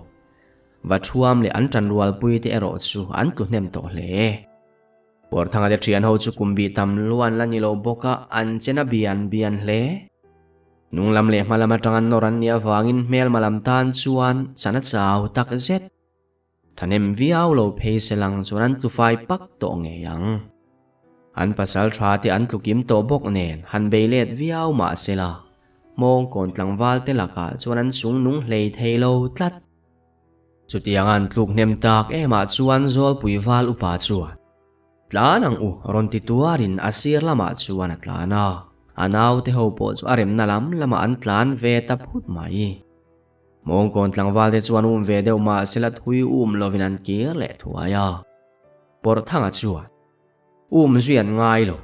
Va thuam leh an ṭanrualpui te erawh chu an tlu hnem tawh hle. Puarthanga te ṭhian ho chu kum bih tam lu an la ni lo bawk a, an chen a bian bian hle. Hnung lam leh hma lam aṭanga nawr an nih avangin hmelma lam tan chuan chan a chau tak zet. Thahnem viau lo phei se lang chuan an tlu fai pak tawh ngei ang. An pasal tha te an tlu kim tawh bawk nen han bei let viau mah se la, hmawngkawn tlangval te lakah chuan an chung nung hlei thei lo tlat. Chutiang an tluk hnem tak emah chuan Zawlpui val upa chuan, Tlan ang u, rawn ti tuarin a sir lamah chuan a tlan a, a naute ho pawh chu a remna lam lamah an tlan ve ta phut mai. Mawngkawn tlangval te chuan um ve deuh mah sela thui um lovin an kir leh thuai a. Pawrhthanga chuan, Um zui an ngai lo,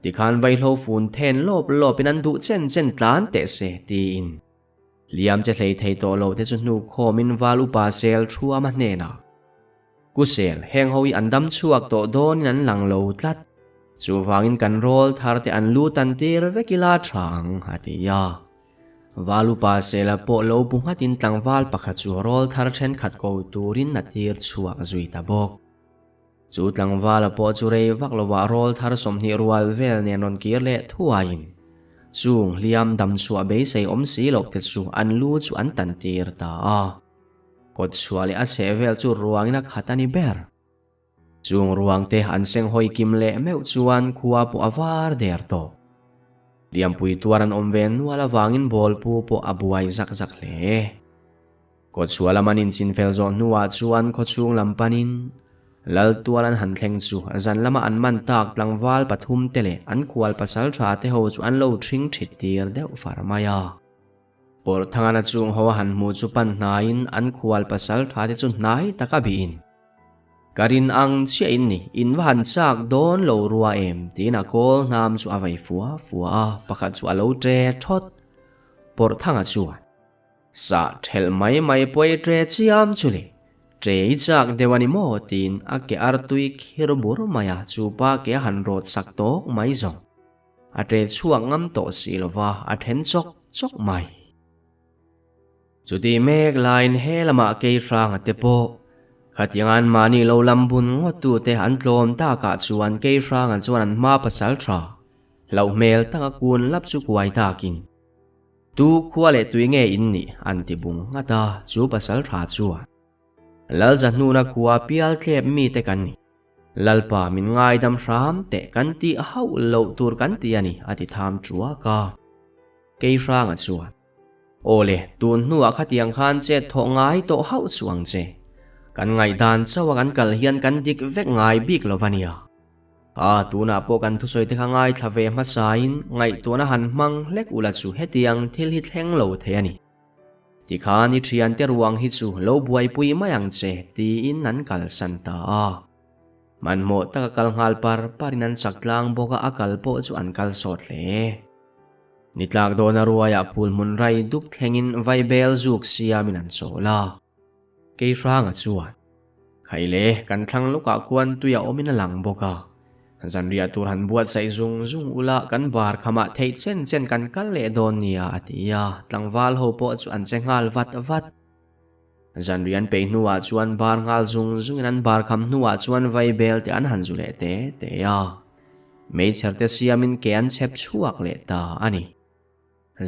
tikhan vaihlo fun then lawp lawpin an duh chen chen tlan teh se, tiin hliam che hlei thei tawh lo te chu hnu khawmin val upa sel thuama hnenah, Kusel, heng ho hi an dam chhuak tawh dawnin an lang lo tlat, chuvangin kan rawl thar te an lu tan tir vek ila tha ang, a ti a. Valupa Sela pawh lo bu nghatin tlangval pakhat chu rawl thar thenkhat ko turin a tir chhuak zui ta bawk. Chu tlangvala pawh chu rei vak lovah rawl thar 20 rual vel nen rawn kir leh thuaiin chung hliam dam chhuah beisei awm si loh te chu an lu chu an tan tir ta a. Kawt chhuah leh a chheh vel chu ruangin a khat a ni ber. Chung ruangte an senghawi kim leh meuh chuan khua pawh a var der tawh. Liampui tuar an awm ve nual avangin bawlpu pawh a buai zak zak hle. Kawchhuah lam an inchinfel zawh hnuah chuan khawchhung lam panin Lal tual an han thleng chu zan lama an man tak tlangval pathum te leh an khual pasal tha te ho chu an lo ṭhing ṭhit tir deuh far mai a. Pawlthangana chung ho a han hmuh chu pan hnaiin an khual pasal tha te chu hnai taka bihin, Ka rin ang chiah in ni, in va han chak dawn lo rua em? tiin a kawl hnam chu a vei fua fua a, pakhat chu a lo ṭe thawt. Pawlthanga chuan, Sah ṭhelh mai mai pawi ṭe chiam chu le, ṭe i chak deuh a ni maw? tiin a ke artui khir bur mai a, chu pa ke a han rawt sak tawk mai zawng. A ṭe chhuak ngam tawh si lova a ṭhen chawk chawk mai. Chutih mek laiin he lamah kei hranga te pawh khatiang an mahni lo lam bun ngawttute an tlawm takah chuan kei hranga chuan an hma pasal ṭha hlauh hmel taka kun lap chu kuai takin tu khua leh tui nge in nih an ti bung nghat a, chu pasal ṭha chuan Lalzahnuna khua pial tlep mite kan ni. Lalpa min ngaidam hram teh kan tih hauh loh tur kan ti a ni, a ti tham ṭuak a. Keihranga chuan, Aw le, tun hnuah khatiang khan chet thawh ngai tawh hauh chu ang che. Kan ngaihdan chauha kan kal hian kan dik vek ngai bik lo va nia. A, tunah pawh kan thusawi te kha ngaithla ve hmasain ngaihtuahna han hmang hlek ula chu hetiang thil hi thleng lo thei a ni. Tikhan i thiante ruang hi chu lo buaipui mai ang che tiin an kalsan ta a. Hmanhmawh taka kal nghal par parin an chak tlang bawk a, a kal pawh chu an kal sawt hle. Ni tlak dawna ruaiah phul hmun rai dup thlengin vaibel zuk siamin an chawl a. Keihranga chuan, Khaile, kan thlang lawkah khuan tui a awmin a lang bawk a. Zanriah tur han buatsaih zung zung ula kan bar khamah theih chen chen kan kal leh dawn nia a ti a, tlangval ho pawh chu an che nghal vat vat. Zanriah an peih hnuah chuan bar nghal zung zungin an bar kham hnuah chuan vaibel te an han zu leh te te a. Meichher te siamin ke an chhep chhuak leh ta a ni.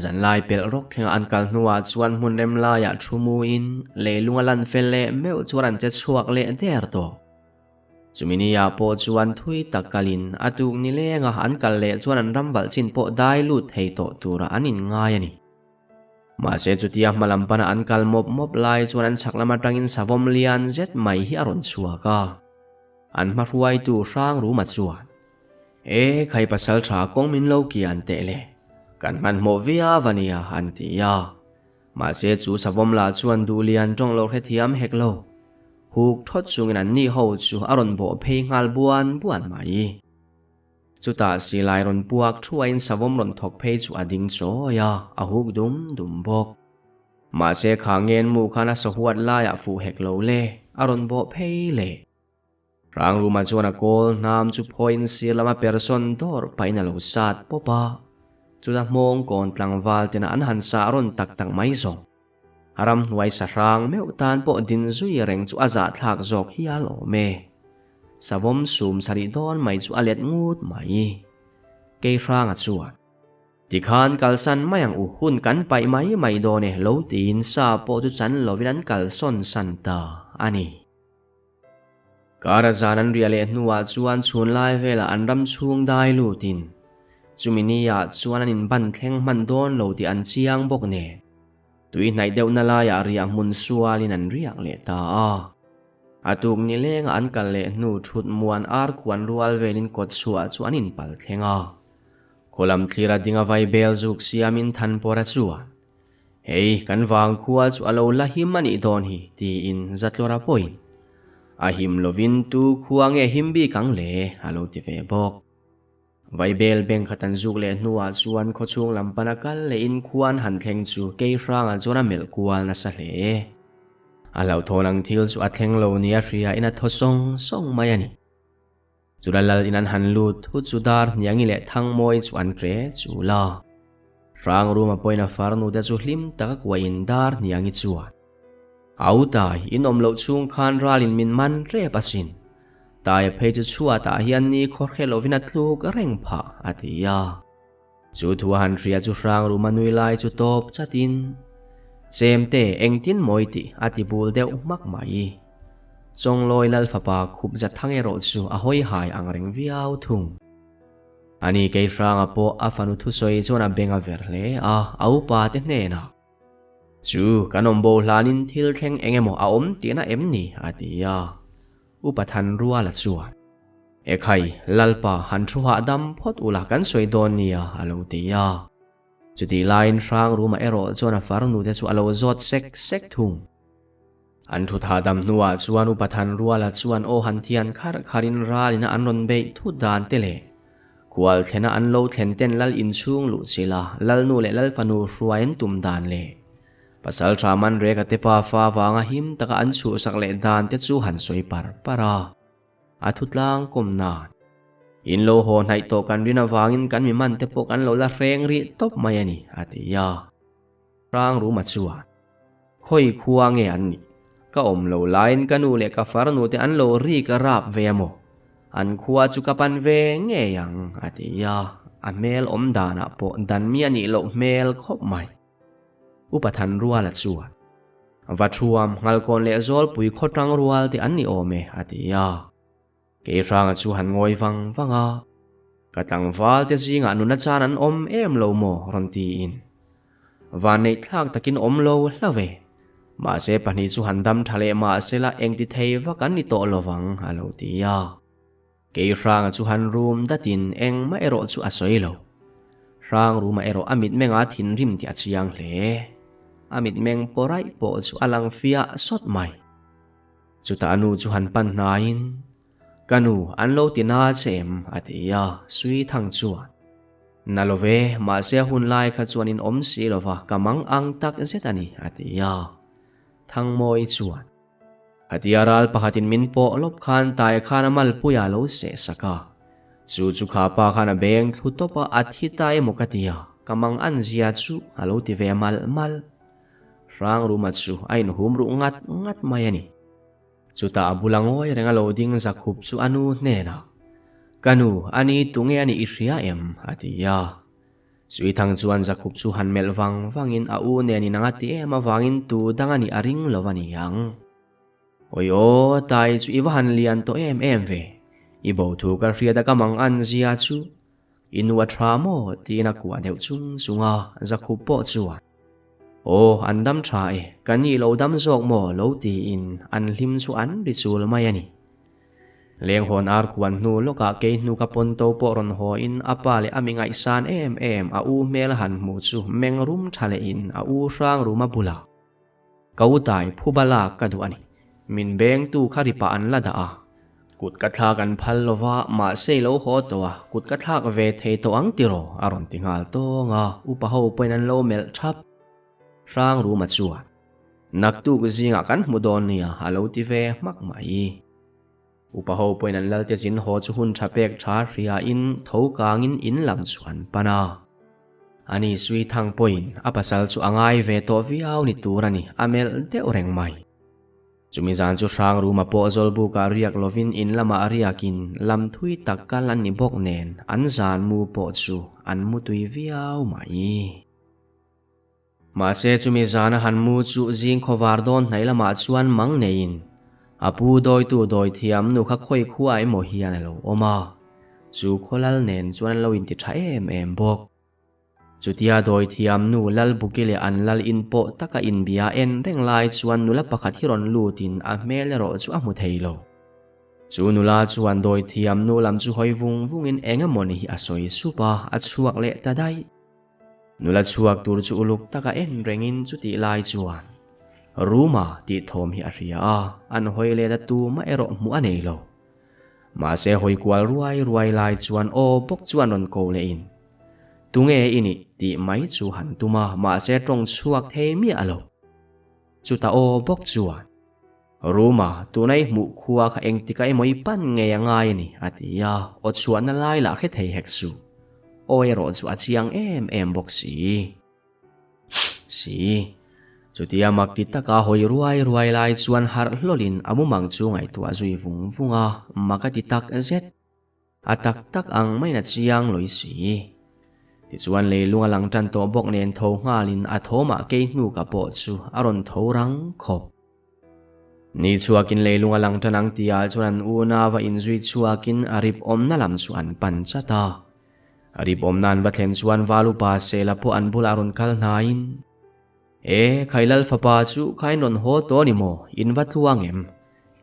Zanlai pelh rawk thlenga an kal hnuah chuan hmun rem laiah thu muin leilung a lan fel leh meuh chuan an che chhuak leh der tawh. Chumi niah pawh chuan thui tak kalin a tuk ni lenga an kal leh chuan an ram valh chin pawh dai lut thei tawh tura an inngai a ni. Mahse chutia hma lam pana an kal mawp mawp lai chuan an chhak lam atangin savawm lian zet mai hi a rawn chhuak a. An hmahruaitu Hrangruma chuan E khai pasal tha kawng min lo kian teh le, kan hmanhmawh viau a nia an ti a. Mahse chu savawm lah chuan duhlian tawng lo hrethiam hek lo. Huk thawt chungin an ni ho chu a rawn bawh phei nghal buan buan mai. Chutah silai rawn puak thuaiin savawm rawn thawk phei chu a ding chawi a, a huk dum dum bawk. Mahse kha ngenmu khan a sahuat laiah fuh hek lo le, a rawn bawh phei leh. Hrangruma chuan a kawl hnam chu phawiin sir lama persawn dawrh pahin a lo sat pawp a, chuta hmawng kawn tlangval tena an han sah rawn tak tak mai zawng. A ramhnuai sahrang meuh tan pawh din zui reng chu a zahthlak zawk hial awm e. Savawm sum sarih dawn mai chu a let ngut mai. Keihranga chuan. Tikhan kalsan mai ang u, hun kan paih mai mai dawn e lo tiin sa pawh chu chan lovin an kalsawn san ta a ni. Kara zan an riah leh hnuah chuan chhun lai velah an ram chhung dai lutin chumi niah chuan an inban thleng hman dawn lo tih an chiang bawk nen tui hnaih deuhna laiah riah hmun sualin an riak leh ta a. A tuk ni lengah an kal leh hnu thut muan ar khuan rual velin kawt chhuah chu an inpal thleng a. Khawlam thlira dinga vai bel zuk siamin Thanpawra chuan, Hei, kan vangkhua chu a lo la him a nih dawn hi, tiin Zatlawra pawhin, A him lovin tu khua nge him bik ang le? a lo ti ve bawk. Vaibel beng khat an zuk leh hnuah chuan khawchhung lam pana kal lehin khua an han thleng chu Keihrangah chuan a melh kual nasa hle. A hlauhthawn ang thil chu a thleng lo nia hriain a thaw sawng sawng mai a ni. Chula lal in an han lut thut chu dar hniangi leh Thangmawi chu an ṭe chul a. Hrangruma pawhin a farnu te chu hlim taka kuahin dar hniangi chuan, Au Tai, in awm loh chhung khan ralin min man rep asin. Taia phei chu chhuatah hian ni khawhre lovin a tluk reng phah, a ti a. Chu thu a han hria chu Hrangruma nui lai chu tawp chatin, Chemte, engtin mawi tih a ti bul deuh hmak mai. Chawnglawi Lal fapa khup za thang erawh chu a hawi hai ang reng viau thung. Ani kei Hranga pawh a fanu thusawi chuan a beng a ver hle a, a upa te hnenah, Chu, kan awm bo hlanin thil thleng eng emaw a awm tihna em ni? a ti a. Upa Thanruala chuan, Ekhai, Lalpa, han thu hahdam phawt ula kan sawi dawn nia, a lo ti a. Chutih laiin Hrangruma erawh chuan a farnu te chu a lo zawt sek sek thung. An thut hahdam hnuah chuan Upa Thanruala chuan aw han thian kharh kharhin ralina an rawn beih thut dan te leh Khual thlena an lo thlen ten Lal inchhung luh chila Lalnu leh Lalfanu hruai an tum dan leh Pasal tha Manreka te pa fa vanga him taka an chhuhsak leh dan te chu han sawi par par a. A thutlang kawm nan. In lo haw hnaih tawh kan rin avangin kan mi man te pawh kan lo la hreng rih tawp mai a ni, a ti a. Hrangruma chuan, Khawi khua nge an nih? Ka awm lo laiin ka nu leh ka farnu te an lo rik a rap ve a maw? An khua chu ka pan ve ngei ang, a ti a. A hmel awm danah pawh dan mi a nih loh hmel khawp mai. Upa Thanruala chuan, Va thuam, Nghalkawn leh Zawlpui khawtang rual te an ni awm e, a ti a. Keihranga chu han ngawi vang vang a, Ka tlangval te zingah nuna chan an awm em lo maw? rawn tiin. Vanneih thlak takin awm lo hla ve. Mahse pahnih chu han dam tha leh mahse la engti thei vak an ni tawh lovang, a lo ti a. Keihranga chu han rum datin engmah erawh chu a sawi lo. Hrangruma erawh a mitmenga thinrim tih a chiang hle. A mitmeng pawraih pawh chu a lang fiah sawt mai. Chutah a nu chu han pan hnaiin, Ka nu, an lo ti na che em? a ti a, Sui Thang chuan, Na lo ve, mahse a hun lai kha chuan in awm si lo va, ka mang ang tak zet a ni, a ti a. Thangmawi chuan, Khatia ral pakhatin min pawh lawp khan tai khan a malpuia lo seh sak a, chu chu kha pa khan a beng thlu tawp a, a thi ta emaw ka ti a, ka mang an zia chu a lo ti ve malh malh. Hrangruma chu a inhum ruh ngat ngat mai a ni. Chutah a bula ngawi reng a lo ding zakhup chu a nu hnenah, Ka nu, a ni tunge a nih i hria em? a ti a. Suithang chuan zakhup chu han melh vang vangin a u nen inang a ti em avangin tu dang a nih a ring lo a ni ang. Awi aw, tai chu i va han lian tawh em em ve. I bo thu ka hriat a ka mang an zia chu. I nu a tha maw? tiin a kuah deuh chung chung a, zakhup pawh chuan. Aw, an dam tha e, ka ni lo dam zawk maw lo tiin an hlim chu an ri chul mai a ni. Lenghawn ar khuan hnu lawkah kei hnu ka pawn to pawh rawn haw in a pa leh a mi ngaihsan em em a u hmel han hmuh chu meng rum tha leh in a u hrang rum a bulah Ka u tai phuba lak ka duh a ni. Min bengtu kha ri pah an la dah a. Kut ka thlak an phal lo va, mahse i lo haw tawh a, kut ka thlak ve thei tawh ang tiraw? a rawn ti nghal tawng a, upa ho pawhin an lo melh thap. Hrangruma chuan, Naktuk zingah kan hmu dawn nia, a lo ti ve hmak mai. Upa ho pawhin an lalte zin haw chu hun tha pek tha hriain tho kangin in lam chu an pan a. Ani Suithang pawhin a pasal chu a ngai ve tawh viau ni tur a ni, a melh deuh reng mai. Chumi zan chu Hrangruma pawh Zawlbukah riak lovin in lamah riakin lam thui tak kal an ni bawk nen an zan mu pawh chu an mu tui viau mai. Mahse chumi zana han mu chu zing khawvar dawn hnaih lamah chuan mang neiin a pu dawitu dawi thiam nu kha khawi khua emaw hian a lo awm a, chu khawlal nen chuan an lo inti tha em em bawk. Chutia dawi thiam nu Lalbuki leh an lal in pawh taka inbia en reng lai chuan nula pakhat hi rawn lutin a hmel erawh chu a hmu thei lo. Chu nula chuan dawi thiam nu lam chu hawi vung vungin eng emawni hi a sawi sup a, a chhuak leh ta daih. Nula chhuak tur chu uluk taka en rengin chutih lai chuan Ruma tih thawm hi a hria a, an hawi let a tumah erawh hmuh a nei lo. Mahse hawi kual ruai ruai lai chuan aw bawk chuan rawn ko leh in, Tunge i nih? tih mai chu han tum a, mahse tawng chhuak thei miah lo. Chutah aw bawk chuan, Ruma, tuna i hmuh khua kha engtika emaw i pan ngei a ngai a ni, a ti a, aw chhuahna lai lah hre thei hek suh. Aw erawh chu a chiang em em bawk si. Si. Chutia mak ti taka hawi ruai ruai lai chuan harh hlawlin a mumang chu ngaihtuah zui vung vung a, mak a ti tak zet. A tak tak ang maiin a chiang lawi si. Tichuan leilung a lang tan tawh bawk nen tho nghalin a thawmah kei hnuka pawh chu a rawn tho rang khawp. Ni chhuakin leilung a lang tan ang tihah chuan an unau a inzui chhuakin a rip awmna lam chu an pan chat a. A rip awmna an va thlen chuan val upa Sela pawh an bulah rawn kal hnaiin, E, Khailal fapa chu khain rawn haw tawh a ni maw? In va tluang em?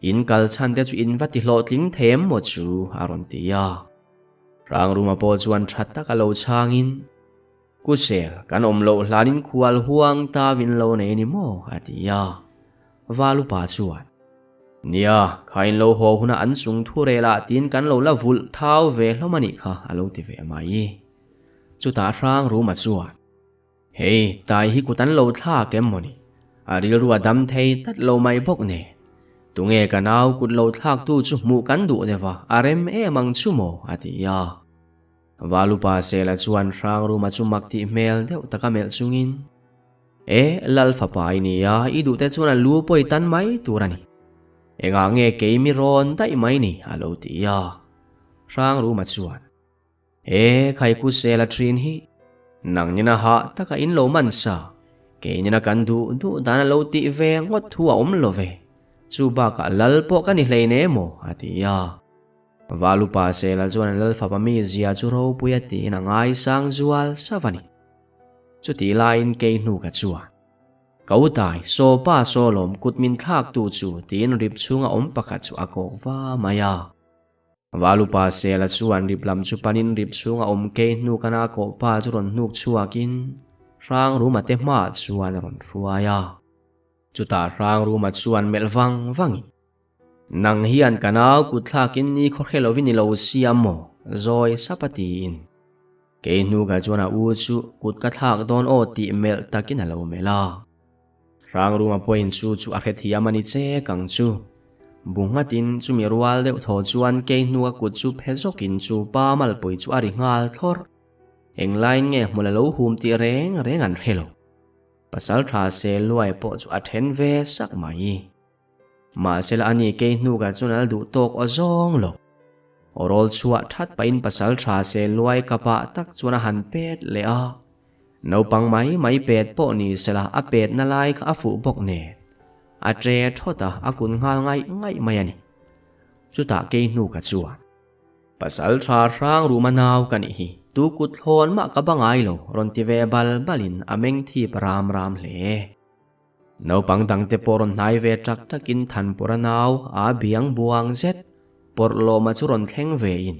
In kal chhan te chu in va ti hlawhtling thei em maw chu? a rawn ti a. Hrangruma pawh chuan tha taka lo chhangin, Kusel, kan awm loh hlanin khual huang tau in lo nei a ni maw? a ti a. Val upa chuan, Nia, kha in lo haw huna an chung thu relah tiin kan lo la vulh thau ve hlawm a nih kha, a lo ti ve mai. Chutah Hrangruma chuan, Hei, tai hi kut an lo thlak em mawni? A rilru a dam thei tlat lo mai bawk nen. Tunge ka nau kut lo thlaktu chu hmuh kan duh deuh a, a rem em ang chu maw? a ti a. Valupa Sela chuan Hrangruma chu mak tih hmel deuh taka melh chungin, E, Lal fapa i ni a, i duhte chuan a lu pawh i tan mai tur a ni. Engah nge kei mi rawn daih mai ni? a lo ti a. Hrangruma chuan. He Khaiku Sela thin hi nang nena hah taka in lo man sa, kei nena kan duh duh dan a lo tih ve ngawt thu a awm lo ve, chu bakah lal pawh ka ni hlein em aw, a ti a. Valupa Sela chuan a lal fapa mi zia chu ropui a tiin a ngaisang zual sauh a ni. Chutih laiin kei hnu ka chuan, Ka utai, saw pa saw lawm kut min thlak tu chu, tiin rip chhunga awm pakhat chu a kawk va mai a. Valupa Sela chuan rip lam chu panin rip chhunga awm kei hnuk a na kawh pa chu rawn hnuk chhuakin Hrangruma te hmaah chuan a rawn hruai a. Chutah Hrangruma chuan melh vang vangin, Nang hian ka nau kut thlakin ni khaw hre lovin i lo siam maw? Zawi sap a tiin. Kei hnukah chuan a u chu kut ka thlak dawn aw tih melh takin a lo melh a. Hrangruma pawhin chu chu a hrethiam a ni che kang chu. Bu nghatin chumi rual deuh thaw chuan kei hnua kut chu phe zawkin chu pa malpui chu a ri nghal thlawrh. Englaiin nge hmul a lo hum tih reng reng an hre lo. Pasal tha se luai pawh chu a then ve sak mai. Mahsela ani kei hnukah chuan a la duh tawk aw zawng lo. Aw rawl chhuah that pahin pasal tha se luai kapah tak chuan a han pet leh a. Naupang mai mai pet pawh ni sela a petna lai kha a fuh bawk nen. A tre thawt a, a kun nghal ngaih ngaih mai a ni. Chutah kei hnu ka chuan. Pasal tha hrang ruma nau ka nih hi, tu kut thlawn mah ka ba ngai lo, rawn ti ve bal balin a meng thip ram ram hle. Naupang dangte pawh rawn hnai ve tak takin Thanpawra nau a biang buang zet, pawrh lawma chu rawn thleng vein.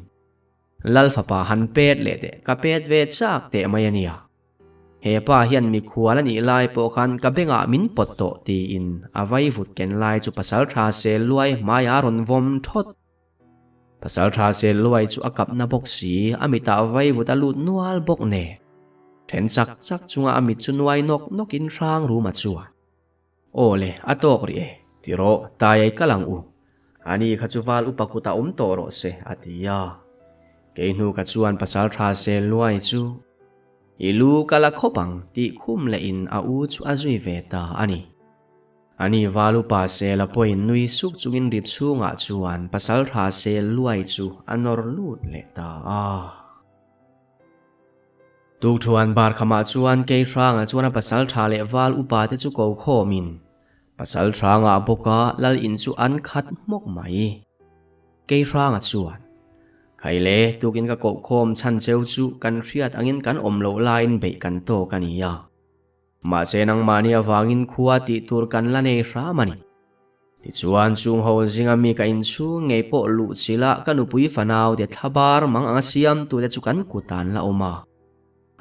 Lal fapa han pet leh teh, ka pet ve chak teh mai a nia. He pa hian mikhual a nih lai pawh khan ka bengah min pawt tawh tiin a vaivut ken lai chu pasal tha sel luai hmaiah a rawn vawm thawt. Pasalṭha Selluai chu a kap na bawk si, a mitah vaivut a lut nual bawk nen. Then chak chak chunga a mit chu nuai nawk nawkin Hrangruma chuan, Aw le, a tawk rih e, ti rawh, Taiai kal ang u. Ani kha chu val upa kutah awm tawh rawh se, a ti a. Kei hnu ka chuan pasalṭha Selluai chu, I lu ka la khawp ang, tih khum lehin a u chu a zui ve ta a ni. Ani val upa Sela pawhin nui suk chungin rip chhungah chuan pasalṭha Selluai chu a nawr lut leh ta a. Tukthuan bar khamah chuan Keihranga chuan a pasalṭha leh val upa te chu ko khawmin pasalṭhanga bawka lal in chu an khat hmawk mai. Keihranga chuan, Khaile, tukin ka koh khawm chhan cheu chu kan hriat angin kan awm loh laiin beih kan tawk a nia. Mahse nangmahni avangin khua tih tur kan la nei hram a ni. Tichuan chung ho zinga mi ka inchhung ngei pawh luh chila ka nupui fanau te thlabar mang anga siamtute chu kan kut an la awm a.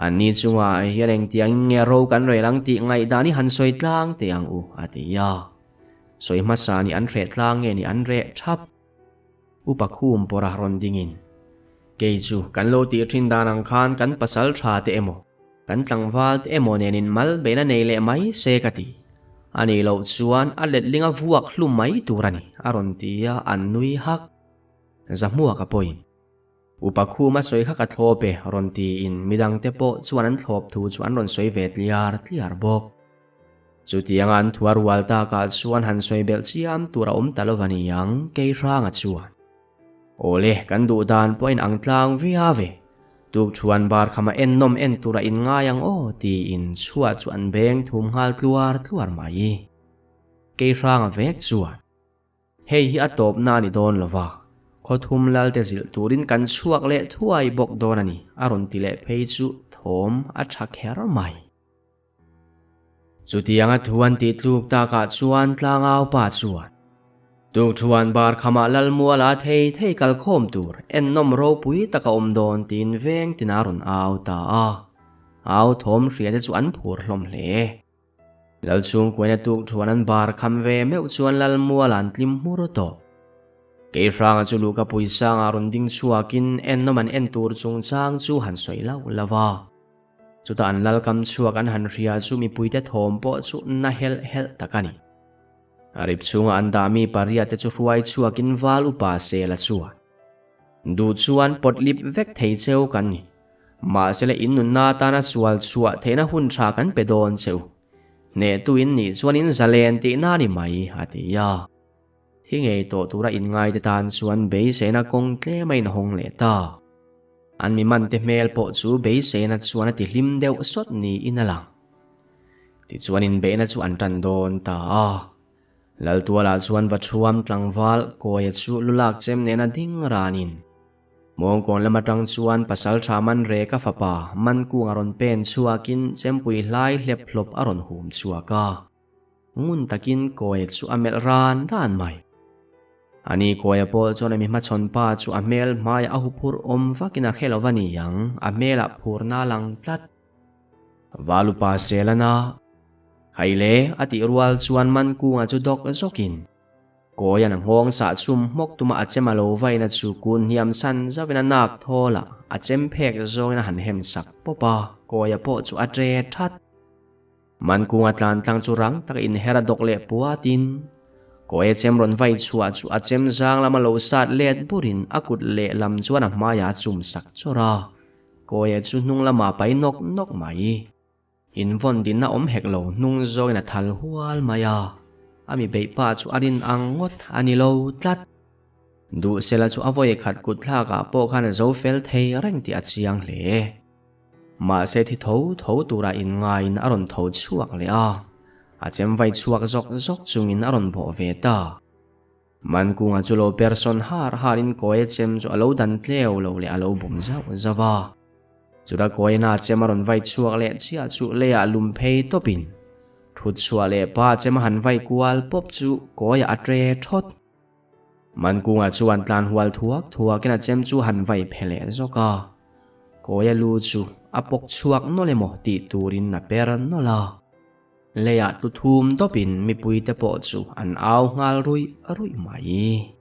Anni chungah hian engtiangin nge ro kan rel ang tih ngaihdan hi han sawi tlang teh ang u, a ti a. Sawi hmasa nih an hreh tlang nge nih an reh thap. Upa khum pawra rawn dingin, Kei chu kan lo tih thin dan ang khan kan pasal tha te emaw, kan tlangval te emaw nenin mal beihna nei leh mai se ka ti. A nih loh chuan a letlinga vuak hlum mai tur a ni, a rawn ti a, an nui hak. Zahmuaka pawhin, Upa khuma sawi kha ka thlawp e, rawn tiin midangte pawh chuan an thlawp thu chu an rawn sawi ve tliar tliar bawk. Chutianga an thuar rual takah chuan han sawi belh chiam tur a awm ta lo va ni ang, Keihranga chuan. Awle, kan duh dan pawh a inang tlang viau ve. Tukthuan bar khama ennawm en tur a inngai ang aw, tiin chhuah chu an beng thum nghal tluar tluar mai. Keihranga vek chuan. Hei hi a tawpna a ni dawn lo va, khawthum lalte zilh turin kan chhuak leh thuai bawk dawn a ni, a rawn ti leh phei chu thawm a tha kher mai. Chutianga thu an tih tluk takah chuan tlangau pa chuan Tukthuan bar khamah Lalmuala thei thei kal khawm tur ennawm ropui tak a awm dawn tiin veng tin a rawn au ta a, au thawm hria te chu an phur hlawm hle. Lalchhungkuaina tukthuan an bar kham ve meuh chuan Lalmuala an tlim hmur tawh. Keihranga chu luhka puisangah rawn ding chhuakin ennawm an en tur chungchang chu han sawi lauh lauh a. Chutah an lal kam chhuak an han hria chu mipuite thawm pawh chu na helh helh tak a ni. A rip chhunga an dah mi pariat te chu hruai chhuakin val upa sel a chuan. Duh chuan pawt lip vek thei cheu kan ni. Mahsela in nunna atana sual chhuah theihna hun tha kan pe dawn cheu. Hnehtu in nih chuan in zalen tihna a ni mai, a ti a. Thi ngei tawh tura inngaite tan chuan beiseina kawng tlem a inhawng leh ta. An mi mante hmel pawh chu beiseina chuan a ti hlim deuh sawt niin a lang. Tichuan inbeihna chu an tan dawn ta a. Laltualah chuan va thuam tlangval Kawia chu lulak chem nena ding ranin Mawngkawn lam atang chuan pasaltha Manreka fapa Mankung a rawn pen chhuakin chempui hlai hlep hlawp a rawn hum chhuak a. Ngun takin Kawia chu a melh ran ran mai. Ani Kawia pawh chuan a mi hmachhawn pa chu a hmel hmaiah a huphurh awm vakin a hre lo va ni ang, a hmelah phurna a lang tlat. Valupa Selana, Haile a tih rual chuan Mankungah chu dawk zawkin Kawian a nghawng sah chhum hmawk tuma a chem a lo vaina chu kun hniam san zauhin a nak thawl a, a chem phek zawngin a han hem sak pawp a, Kawia pawh chu a ṭe that. Mankunga tlan tlang chu rang taka inher a dawk leh puatin, Kawia chem rawn vai chhuah chu a chem zang lama lo sat let burin a kut lehlam chuan a hmaiah a chum sak chawrh a, Kawia chu hnung lamah pai nawk nawk mai. Invawn dinna awm hek lo hnung zawngin a thal hual mai a, a mi beih pa chu a rin ang ngawt a ni lo tlat. Duhsela chu a vawi khat kut thlakah pawh khan a zo fel thei reng tih a chiang hle. Mahse thi tho tho tura inngaiin a rawn tho chhuak leh a, a chem vai chhuak zawk zawk chungin a rawn bawh ve ta. Mankunga chu lo per sawn har harin Kawia chem chu a lo dan tleu lo leh a lo bum zauh zauh a. Chutah Kawia chem a rawn vai chhuak leh chiah chu leiah lum phei tawpin thut chhuah leh pa chem a han vai kual pawp chu Kawia a tre thawt. Mankungah chuan tlan hual thuak thuakin a chem chu han vai phe leh zawk a, Kawia lu chu a pawk chhuak nawlh emaw tih turin a per nawlh a. Leiah tlu thum dawpin mipuite pawh chu an au nghal ruih ruih mai.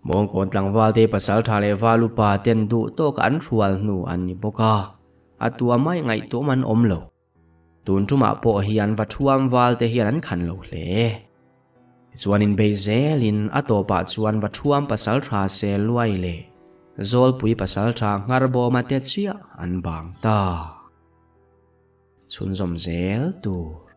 Hmawngkawn tlangvalte pasaltha leh val upa ten duh tawka an hrual hnu an ni bawk a, a tua mai ngaihtuam an awm lo. Tun tumah pawh hian va thuam valte hian an khan lo hle. Tichuan inbei zelin a tawpah chuan va thuam pasaltha sel luai leh Zawlpui pasaltha Ngharbawma te chiah an bang ta. Chhunzawm zel tur.